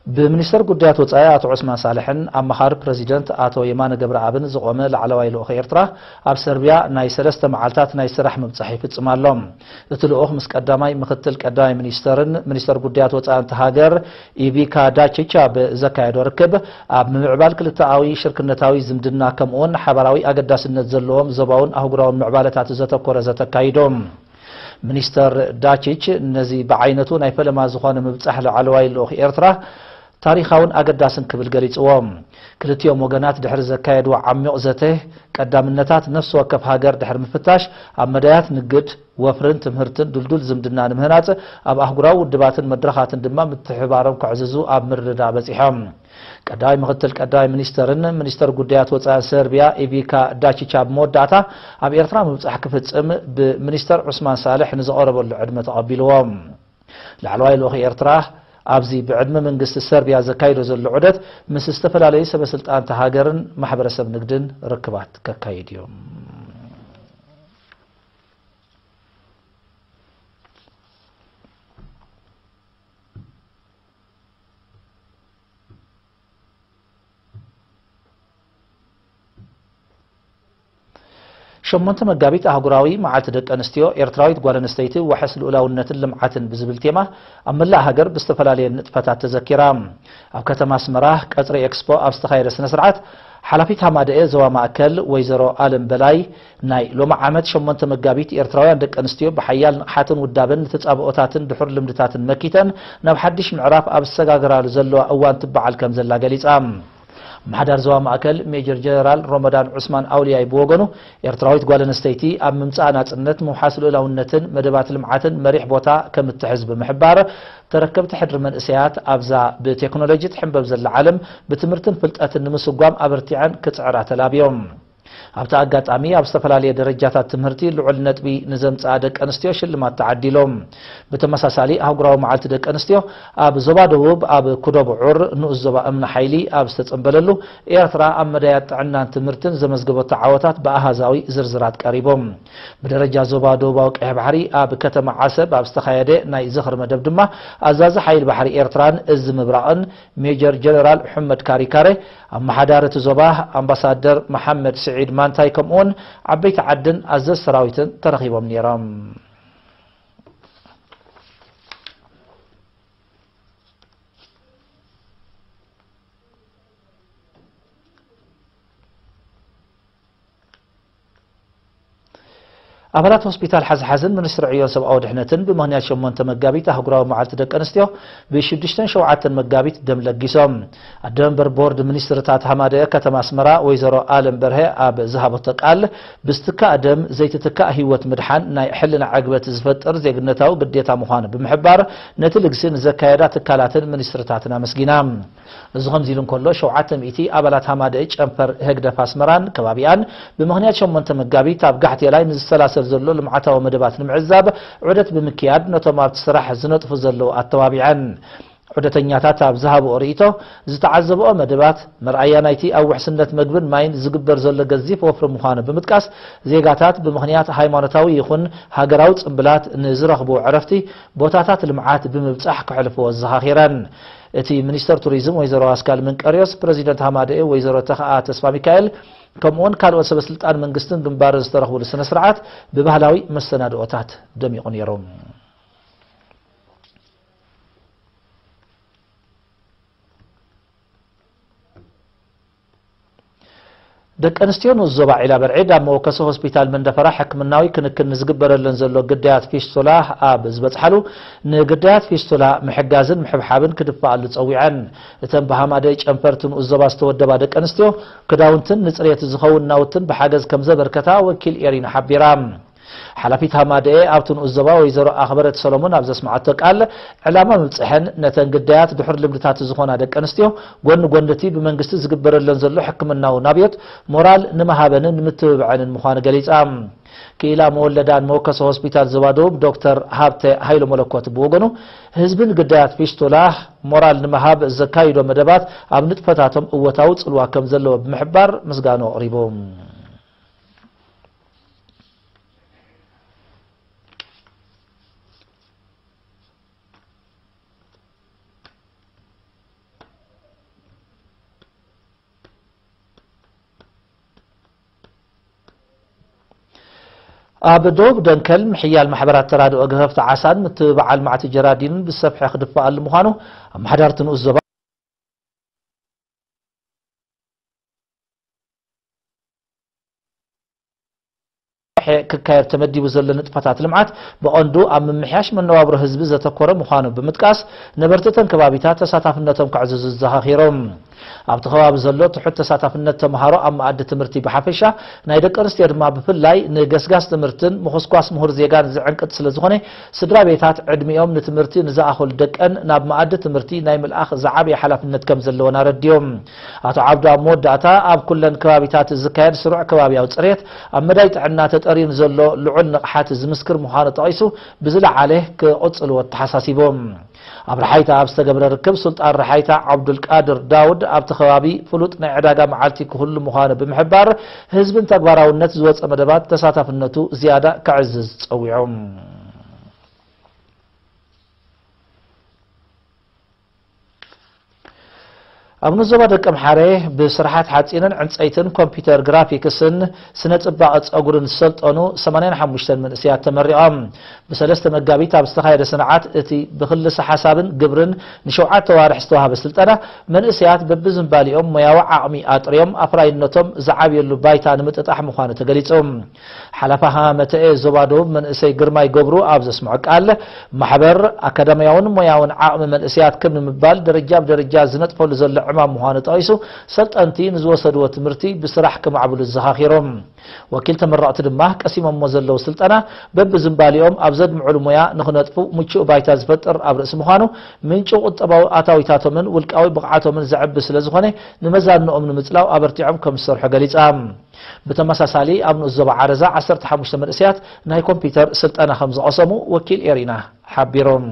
ብሚኒስተር ጉዳያት ወጻኢ ኣቶ ዑስማን ሳልሕን ኣማኻሪ ፕረዚደንት ኣቶ የማነ ገብረኣብን ዝቖመ ላዕለዋይ ልኡኽ ኤርትራ ኣብ ሰርቢያ ናይ ሰለስተ መዓልታት ናይ ስራሕ ምብጻሕ ይፍጽም ኣሎ። እቲ ልኡኽ ምስ ቀዳማይ፣ ምክትል ቀዳማይ ሚኒስተርን ሚኒስተር ጉዳያት ወጻኢ እታ ሃገር ኢቪካ ዳቺች ኣብ ዘካየዶ ርክብ፣ ኣብ ምምዕባል ክልተኣዊ ሽርክነታዊ ዝምድና ከምኡውን ሓባራዊ ኣገዳስነት ዘለዎም ዞባውን ኣህጉራውን ምዕባለታት ዘተኮረ ዘተ ኣካይዶም። ሚኒስተር ዳቺች ነዚ ብዓይነቱ ናይ ፈለማ ዝኾነ ምብጻሕ ላዕለዋይ ልኡኽ ኤርትራ ታሪኻውን ኣገዳስን ክብል ገሊጽዎ። ክልቲኦም ወገናት ድሕሪ ዘካየድዎ ዓሚቕ ዘተ፣ ቀዳምነታት ነፍሲ ወከፍ ሃገር ድሕሪ ምፍታሽ፣ ኣብ መዳያት ንግድ፣ ወፍርን ትምህርትን ድልዱል ዝምድና ንምህናጽ፣ ኣብ ኣህጉራዊ ውድባትን መድረኻትን ድማ ምትሕብባሮም ከዕዝዙ ኣብ ምርድዳእ በጺሖም። ቀዳማይ ምክትል ቀዳማይ ሚኒስተርን ሚኒስተር ጉዳያት ወጻኢ ሰርቢያ ኢቪካ ዳቺች ኣብ መወዳእታ ኣብ ኤርትራ ምብጻሕ ክፍጽም ብሚኒስተር ዑስማን ሳልሕ ንዝቐረበሉ ዕድመ ተቐቢልዎ። ላዕለዋይ ልኡኽ ኤርትራ ኣብዚ ብዕድመ መንግስቲ ሰርቢያ ዘካይዶ ዘሎ ዑደት ምስ ዝተፈላለዩ ሰበ ስልጣን እታ ሃገርን ማሕበረሰብ ንግድን ርክባት ከካይድ እዩ። ሸሞንተ መጋቢት ኣህጉራዊ መዓልቲ ደቂ ኣንስትዮ፣ ኤርትራዊት ጓል ኣንስተይቲ ዋሕስ ልኡላውነትን ልምዓትን ብዝብል ቴማ ኣብ መላእ ሃገር ብዝተፈላለየ ንጥፈታት ተዘኪራ። ኣብ ከተማ ኣስመራ ቀጽሪ ኤክስፖ ኣብ ዝተኻየደ ስነ ስርዓት፣ ሓላፊት ሃማደኤ ዞባ ማእከል ወይዘሮ ኣለም በላይ፣ ናይ ሎሚ ዓመት ሸሞንተ መጋቢት ኤርትራውያን ደቂ ኣንስትዮ ብሓያል ንቕሓትን ውዳበን ንተጻብኦታትን ድሑር ልምድታትን መኪተን ናብ ሓድሽ ምዕራፍ ኣብ ዝሰጋገራሉ ዘለዋ እዋን ትበዓል ከም ዘላ ገሊጻ። ኣመሓዳሪ ዞባ ማእከል ሜጀር ጀነራል ሮመዳን ዑስማን ኣውልያይ ብወገኑ፣ ኤርትራዊት ጓል ኣንስተይቲ ኣብ ምምጻእ ናጽነት፣ ምውሓስ ልኡላውነትን መደባት ልምዓትን መሪሕ ቦታ ከም እትሕዝ ብምሕባር፣ ተረከብቲ ሕድሪ መንእሰያት ኣብዛ ብቴክኖሎጂ ትሕንበብ ዘላ ዓለም ብትምህርትን ፍልጠትን ንምስጓም ኣበርቲዐን ክጽዕራ ተላብዮም። ኣብቲ ኣጋጣሚ ኣብ ዝተፈላለየ ደረጃታት ትምህርቲ ልዑል ነጥቢ ንዘምጽኣ ደቂ ኣንስትዮ ሽልማት ተዓዲሎም። ብተመሳሳሊ ኣህጉራዊ መዓልቲ ደቂ ኣንስትዮ ኣብ ዞባ ደቡብ ኣብ ኩዶ ብዑር ንኡስ ዞባ እምኒ ሓይሊ ኣብ ዝተጸንበለሉ ኤርትራ ኣብ መዳያት ጥዕናን ትምህርትን ዘመዝገበቶ ዓወታት ብኣሃዛዊ ዝርዝራት ቀሪቦም። ብደረጃ ዞባ ደቡባዊ ቀይሕ ባሕሪ ኣብ ከተማ ዓሰብ ኣብ ዝተኻየደ ናይ ዝኽሪ መደብ ድማ ኣዛዚ ሓይሊ ባሕሪ ኤርትራን እዚ ምብራቕን ሜጀር ጀነራል ሑመድ ካሪካረ፣ ኣመሓዳሪ እቲ ዞባ ኣምባሳደር መሓመድ ስዒድ ማንታይ ከምኡውን ዓበይቲ ዓድን ኣዘዝ ሰራዊትን ተረኺቦም ነይሮም። ኣባላት ሆስፒታል ሓዝሓዝን ሚኒስትሪ ዕዮን ሰብኣዊ ድሕነትን ብምኽንያት ሸሞንተ መጋቢት ኣህጉራዊ መዓልቲ ደቂ ኣንስትዮ ብሽዱሽተን ሸውዓተን መጋቢት ደም ለጊሶም። ኣደ መንበር ቦርድ ሚኒስትርታት ሃማደኤ ከተማ ኣስመራ ወይዘሮ ኣለም በርሀ ኣብ ዝሃበቶ ቃል፣ ብዝትካእ ደም ዘይትትካእ ህይወት ምድሓን ናይ ሕልና ዕግበት ዝፈጥር ዜግነታዊ ግዴታ ምዃኑ ብምሕባር፣ ነቲ ልግሲ ንዘካየዳ ትካላትን ሚኒስትርታትን ኣመስጊና። እዚ ከምዚ ኢሉ እንከሎ፣ ሸውዓተ ሚእቲ ኣባላት ሃማደኤ ጨንፈር ህግደፍ ኣስመራን ከባቢኣን ብምኽንያት ሸሞንተ መጋቢት ኣብ ጋሕቴላይ ንዝሰላሰል ዘሎ ልምዓታዊ መደባት ንምዕዛብ ዑደት ብምክያድ ነቶም ኣብቲ ስራሕ ዝነጥፉ ዘለዉ ኣተባቢዐን። ዑደተኛታት ኣብ ዝሃብኦ ርእይቶ፣ ዝተዓዘብኦ መደባት መርኣያ ናይቲ ኣብ ውሕስነት መግብን ማይን ዝግበር ዘሎ ገዚፍ ወፍሪ ምዃኑ ብምጥቃስ፣ ዜጋታት ብምኽንያት ሃይማኖታዊ ይኹን ሃገራዊ ጽምብላት ንዝረኽብዎ ዕረፍቲ ቦታታት ልምዓት ብምብጻሕ ከሕልፍዎ ኣዘኻኺረን። እቲ ሚኒስተር ቱሪዝም ወይዘሮ ኣስካል መንቀርዮስ፣ ፕረዚደንት ሃማደኤ ወይዘሮ ተኽኣ ተስፋሚካኤል፣ ከምኡውን ካልኦት ሰበ ስልጣን መንግስትን ግንባርን ዝተረኽብሉ ስነ ስርዓት ብባህላዊ መሰናድኦታት ደሚቑ ነይሩ። ደቂ ኣንስትዮ ንኡስ ዞባ ዒላ በርዒድ ኣብ መወከሲ ሆስፒታል መንደፈራ ሕክምናዊ ክንክን ንዝግበረለን ዘሎ ግዳያት ፊስቱላ ኣብ ዝበጽሓሉ፣ ንግዳያት ፊስቱላ ምሕጋዝን ምሕብሓብን ክድፋኣሉ ጸዊዐን። እተን ብሃማደይ ጨንፈርቲ ንኡስ ዞባ ዝተወደባ ደቂ ኣንስትዮ፣ ክዳውንትን ንጽሬት ዝኸውን ናውትን ብሓገዝ ከም ዘበርከታ ወኪል ኤሪና ሓቢራ። ሓላፊት ሃማደኤ ኣብቲ ንኡስ ዞባ ወይዘሮ ኣኽበረት ሰሎሞን ኣብ ዘስምዓቶ ቃል፣ ዕላማ ምብጽሐን ነተን ግዳያት ድሑር ልምድታት ዝኾና ደቂ ኣንስትዮ፣ ጎኒ ጎኒ እቲ ብመንግስቲ ዝግበረለን ዘሎ ሕክምናዊ ናብዮት፣ ሞራል ንምሃበንን ንምትብብዐንን ምዃኑ ገሊጻ። ክኢላ መወለዳን መወከሲ ሆስፒታል ዞባ ደቡብ ዶክተር ሃብተ ሃይለ መለኮት ብወገኑ፣ ህዝቢ ንግዳያት ፊስቱላ ሞራል ንምሃብ ዘካይዶ መደባት ኣብ ንጥፈታቶም እወታዊ ጽልዋ ከም ዘለዎ ብምሕባር ምስጋኑ ኣቕሪቡ። ኣብ ደቡብ ደንከል ምሕያል ማሕበራት ተራድኦ ገፈፍቲ ዓሳን ምትብባዕ ልምዓት ጀራዲንን ብሰፍሐ ክድፋኣሉ ምዃኑ ኣመሓዳርቲ ንኡስ ዞባ ክካየድ ተመዲቡ ዘሎ ንጥፈታት ልምዓት ብቐንዱ ኣብ ምምሕያሽ መነባብሮ ህዝቢ ዘተኮረ ምዃኑ ብምጥቃስ፣ ነበርቲ እተን ከባቢታት ተሳታፍነቶም ከዕዝዙ ዘኻኺሮም። ኣብቲ ከባቢ ዘሎ ትሑት ተሳታፍነት ተምሃሮ ኣብ መኣዲ ትምህርቲ ብሓፈሻ፣ ናይ ደቂ ኣንስትዮ ድማ ብፍላይ ንገስጋስ ትምህርትን ምኹስኳስ ምሁር ዜጋን ዝዕንቅጥ ስለ ዝኾነ፣ ስድራ ቤታት ዕድሚኦም ንትምህርቲ ንዝኣኸሉ ደቀን ናብ መኣዲ ትምህርቲ ናይ ምልኣኽ ዝዓበየ ሓላፍነት ከም ዘለወን ኣረዲኦም። ኣቶ ዓብዱ ኣብ መወዳእታ፣ ኣብ ኩለን ከባቢታት ዝካየድ ስሩዕ ከባቢያዊ ጽሬት ኣብ መዳይ ጥዕና ተጠርዩ ንዘሎ ልዑል ንቕሓት ዝምስክር ምዃኑ ጠቒሱ፣ ብዝለዓለ ክቕጽልዎ ኣተሓሳሲቦም። ኣብ ረሓይታ ኣብ ዝተገብረ ርክብ፣ ሱልጣን ረሓይታ ዓብዱልቃድር ዳውድ ኣብቲ ከባቢ ፍሉጥ ናይ ዕዳጋ መዓልቲ ክህሉ ምዃኑ ብምሕባር፣ ህዝብን ተግባራውነት ዝወጸ መደባት ተሳታፍነቱ ዝያዳ ከዕዝዝ ጸዊዖም። ኣብ ንዞባ ደቂ ኣምሓረ ብስራሓት ሓጺንን ዕንጸይትን ኮምፒውተር ግራፊክስን ስነ ጽባቐ ጸጉርን ዝሰልጠኑ ሰማንያን ሓሙሽተን መንእሰያት ተመሪቖም። ብሰለስተ መጋቢት ኣብ ዝተኻየደ ስርዓት፣ እቲ ብክልሰ ሓሳብን ግብርን ንሸውዓተ ዋርሕ ዝተዋህበ ስልጠና፣ መንእሰያት በብዝንባሊኦም ሞያዊ ዓቕሚ ኣጥርዮም ኣፍራይነቶም ዝዓብየሉ ባይታ ንምጥጣሕ ምዃኑ ተገሊጹ። ሓላፊ ሃመተኤ ዞባ ደቡብ መንእሰይ ግርማይ ገብሩ ኣብ ዘስምዖ ቃል፣ ማሕበር ኣካዳሚያውን ሞያውን ዓቕሚ መንእሰያት ክብ ንምባል ደረጃ ብደረጃ ዝነጥፈሉ ዘሎ ዕማም ምዃኑ ጠቒሱ፣ ሰልጠንቲ ንዝወሰድዎ ትምህርቲ ብስራሕ ክማዕብሉ ዘኻኺሮም። ወኪል ተመረቕቲ ድማ፣ ቀሲሞሞ ዘለዉ ስልጠና በብዝንባሊኦም ኣብ ዘድምዕሉ ሞያ ንኽነጥፉ ምቹእ ባይታ ዝፈጥር ኣብ ርእሲ ምዃኑ፣ ምንጪ ቁጠባዊ ኣታዊታቶምን ውልቃዊ ብቕዓቶምን ዘዕቢ ስለ ዝኾነ፣ ንመዛንኦም ንምጽላው ኣበርቲዖም ከም ዝሰርሑ ገሊጻ። ብተመሳሳሊ፣ ኣብ ንኡስ ዞባ ዓረዛ ዓሰርተ ሓሙሽተ መንእሰያት ናይ ኮምፒውተር ስልጠና ከም ዝቐሰሙ ወኪል ኤሪና ሓቢሮም።